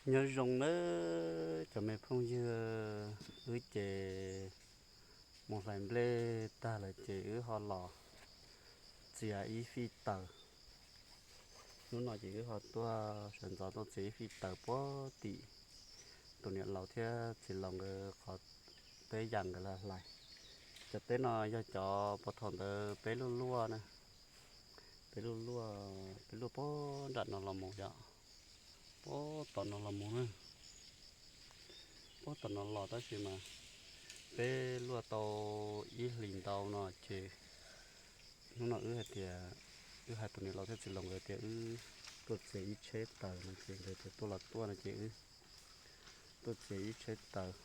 Nyob zoo nawb cov me phooj ywg, wb ces mus hlais nplej tag lawm ces wb ho los txiav ib fij taws. Hnub no ces wb ho tuaj sawv ntxov tuaj txiav ib fij taws puag tim tus niam laus thiab txiv laus nkawd qhov teb yas nkawd hlais. Cov teb no yog cov puag thaum ntawd peb luaj luaj na, peb luaj luaj, peb luaj puag nram no los mus yom, puag tom no los mus na, puag tom no los tab sis mas peb luaj tau ib hlis ntau no ces hnub no wb hais tias, wb hais tus niam laus thiab txiv laus nkawd tias wb tuaj txiav ib tsheb taws no ces nkawd tias tuaj los tuaj no ces wb tuaj txiav ib tsheb taws.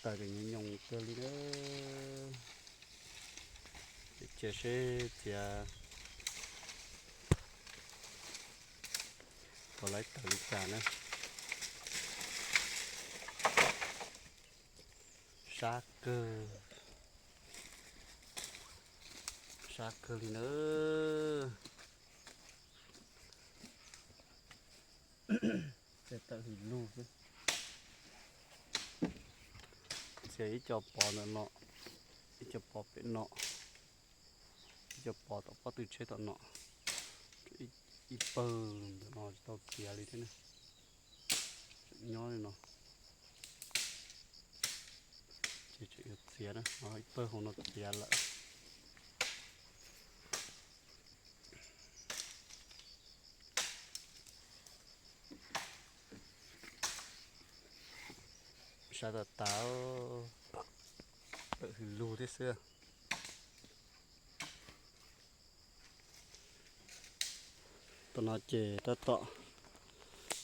Taws ces nyoos nyoos kawg li na. Cia seb txiav puas laib taws li cas na. Sab kawg, sab kawg li na. Txiav taws hwm lug xwb. Txiav ib co pov ntawm no, ib co pov pem no, ib co pov tom pob tw tsheb tom no, ib pawg ntawm no tsis tau txiav li thiab na. Tseem nyob li no. Ces tseem yuav txiav na, ib pawg hauv no txiav lawm. Sab tas tas, taws hwm lug thiab xwb. Tom no ces tab tom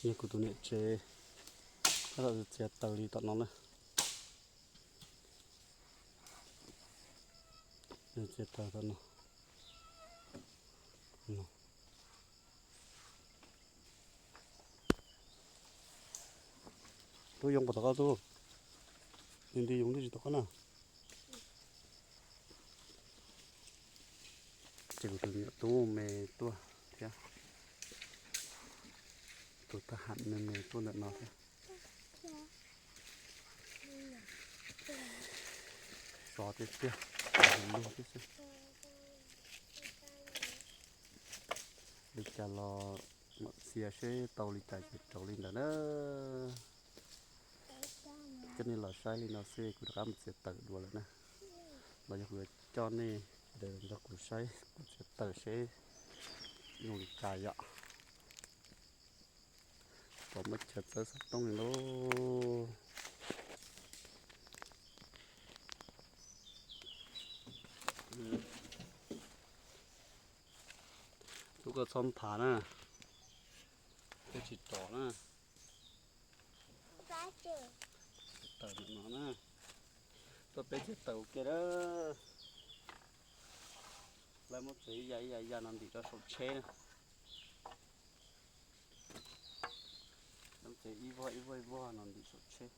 yog kuv tus niam tsev tab tom txiav taws li tom no na. Txiav taws tom no. Tub yoo puas tom qab tub? Nti nti yoo twb tsis tom qab na. Ces kuv tus niam tub me tuaj thiab, tus thaj ham me me tuaj ntawm no thiab. Sov tiag tiag, lug tiag tiag. Li cas los mam txiav seb tau li cas ces rau li ntawd na. Coj nej los saib li no xwb kuv rov qab mus txiav taws dua lawm na. Los yog kuv yuav coj nej nrog kuv saib kuv txiav taws seb zoo li cas yom. Pom muaj chaw txawb xov tooj li lauj. Tub koj txhob nphav na, koj tsis tom na. Txiav taws no na, tuaj peb txiav taws ua ke na. Lawv muab txiav ib yam ib yam ib yam no ntim rau saum tsheb na. Muab txiav ib vog ib vog ib vog no ntim saum tsheb.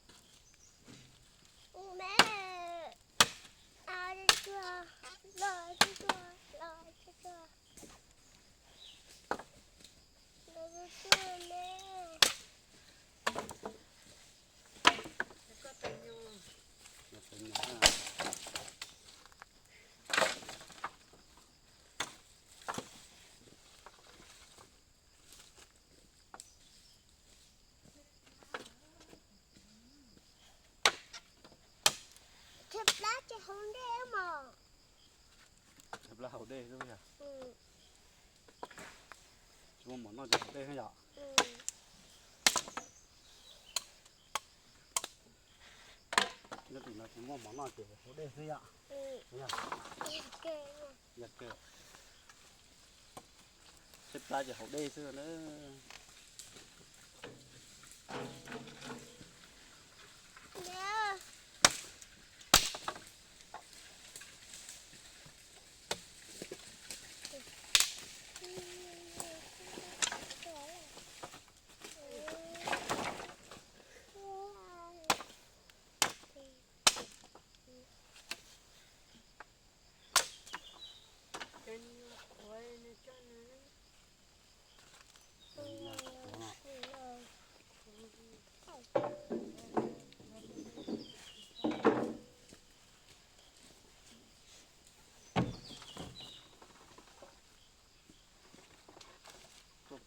Tshaib plab ces haus dej mas. Tshaib plab haus dej xwb yog? Tsis muaj mov noj ces haus dej xwb yom? Nyob tim no tsis muaj mov noj ces haus dej xwb yom? Yog kawg. Tshaib plab ces haus dej xwb na.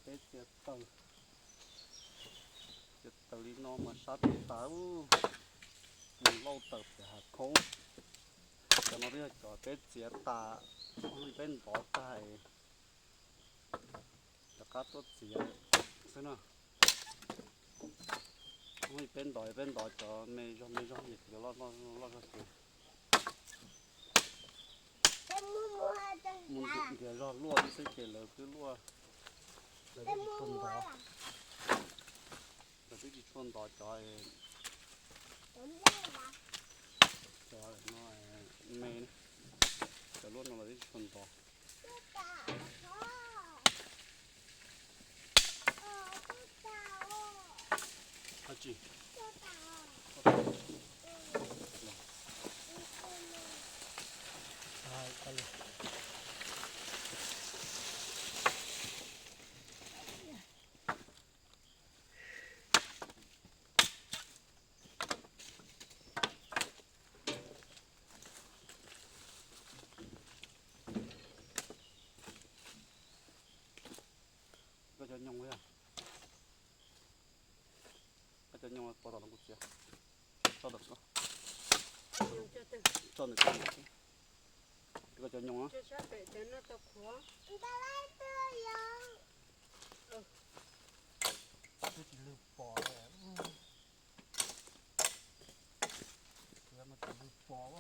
Peb txiav taws, txiav taws li no mas sab tib tas, mus lauj taws pem hav khoob. Cov no twb yog cov peb txiav tas, peb ntov tag, rov qab tuaj txiav xwb na. Peb ntov, peb ntov cov me zog me zog ces loj loj zog ces. Mus nrhiav zog luaj xwb ces lawv twb luaj, lawv twb tsis tshua ntov, lawv twb tsis tshua ntov cov, cov no me, cov luaj no lawv twb tsis tshua ntov. Ab tsi. Koj cov nyoos, koj cov nyoos pov tom no kuv txiav, tso ntawm ko, tso ntawm ko. Koj cov nyoos, twb tsis lwg pom, tsis lwg pom.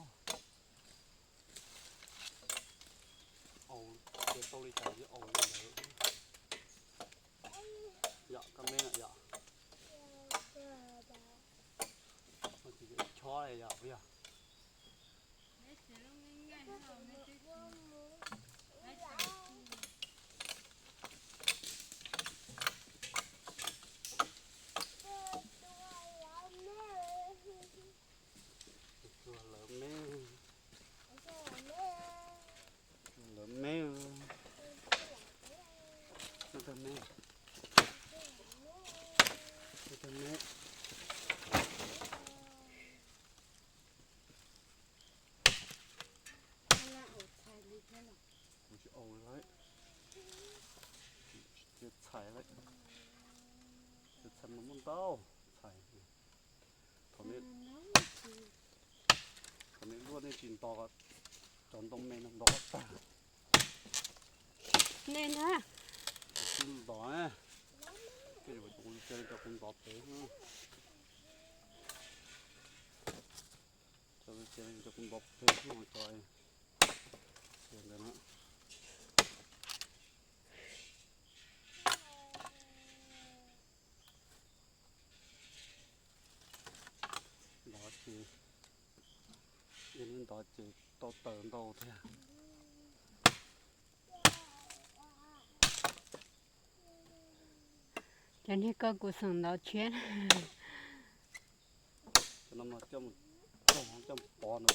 Au, tau li cas au li ntawd. Yom, koj me yom. Chob yom, yog. Lawv me, lawv me, tag me, tag me. Kuv tsis aus lawm, txiav txhais lawm, txiav txhais mas muaj ntau txhais. Thaum nej luaj nej tsis ntos cov ntoo me no ntov tag. Nej na, kuv tsis ntos, kuv cia li cov kuv ntov pem, cov cia li cov kuv ntov pem no cov ntawd na. Ntov ces, yog li ntov ces tau taws ntau thiab. Cov niag ko kuv xeem ntov tshiab. Cov no mas coj mus tsoo coj mus pov no.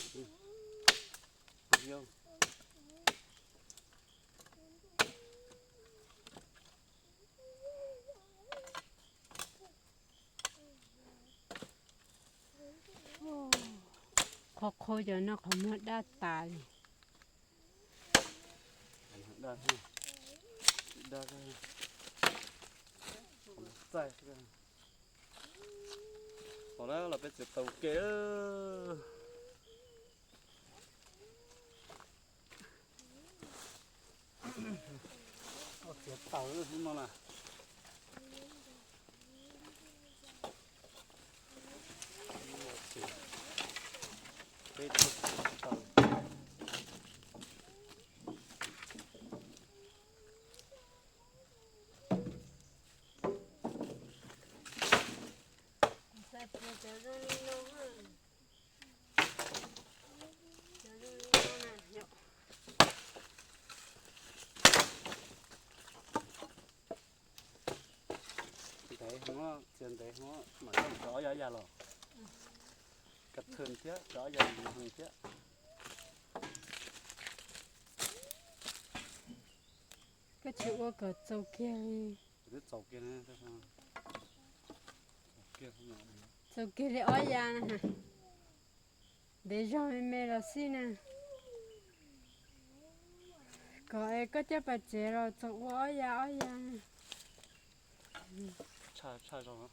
Qhov qhov cov no qhov muag daj tas li. Daj, daj, txaij xwb. Los lawm, los peb txiav taws ua ke. Txiav taws hnub no na. Peb txiav taws. Ntev hwv, txiav ntev hwv mas coj mus tso ob yav los. Kav thwm thiab tso ob yav los heev thiab. Koj tsis ua kom txaus kiag li. Twb txaus kiag, txaus kiag li ob yav na. Ntev zog me me los xij na. Kom es koj coj pas tsev los txaus ua ob yav ob yav na. Tshaj tshaj zog.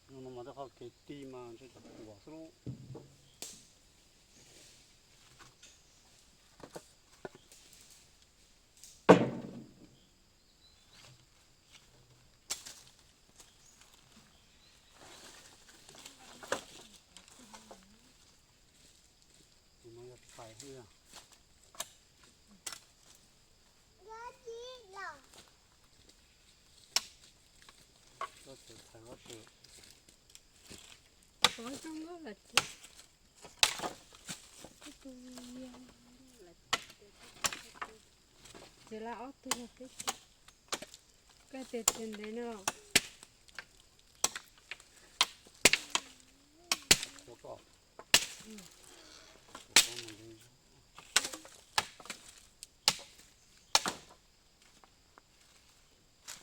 No mas tej qhov kev ti mas ntshe kuam xwb lub. Tus no yog tshais xwb. Tshais los tsis, tsis la ob tug peb tug. Koj tias tsis ntev no. Ua koj.